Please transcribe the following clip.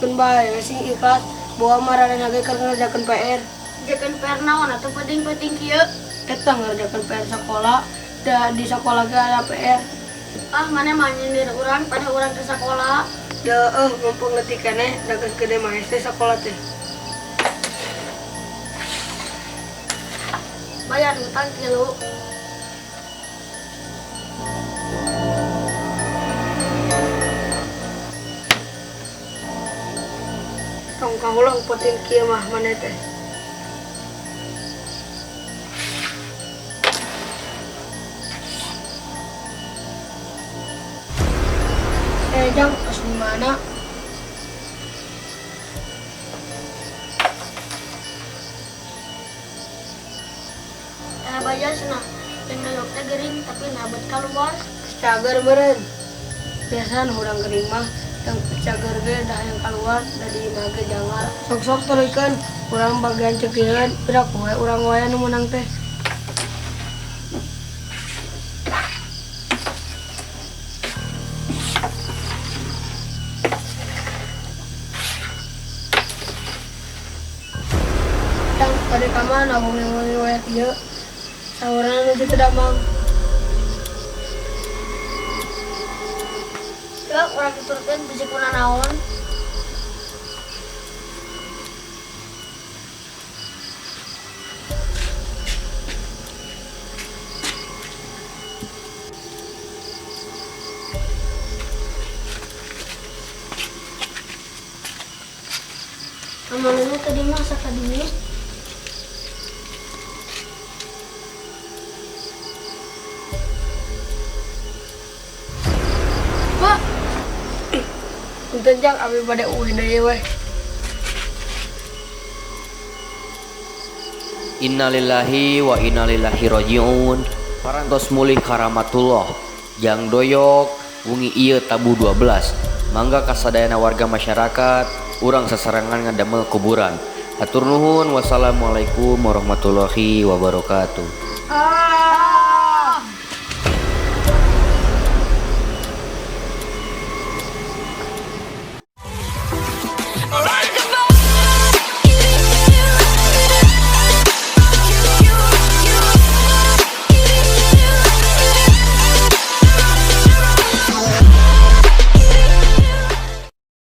Keun bae we sing ikhlas, bawa maranehna ge keur ngerjakeun PR. Ngerjakeun PR naon atuh peuting-peuting kieu? Eta ngerjakeun PR sekolah, da di sekolah ge aya PR. Ah, maneh mah nyindir urang padahal urang teu sakola. Deuh, mumpung leutik keneh, da geus gede mah hese sakola teh. Bayar hutang 3. Tong kahuleng peuting kieu mah maneh teh. Eh, Jang, pas di mana? Tanah baja cenah, dan doyok teh gering tapi nabet keluar. Cager meureun. Biasaan hurang gering mah teu cager ge dah yang keluar da di imah ge jangar. Sok-sok terikeun urang bagian cekireun, piraku we urang wae nu meunang teh. Jang, bade ka mana wengi-wengi wae kieu? Saurana nu teu damang. Yuk, urang tuturkeun bisi kuna naon. Amanana tadi mah asa ka dieu. Pak. Punten Jang, abi bade uih deui weh. Innalillahi wa inna ilaihi rajiun. Parantos mulih karamatullah. Jang Doyok wengi ieu tabuh 12. Mangga kasadayana warga masyarakat urang sasarengan ngadamel kuburan. Hatur nuhun, wassalamualaikum warahmatullahi wabarakatuh. Ah.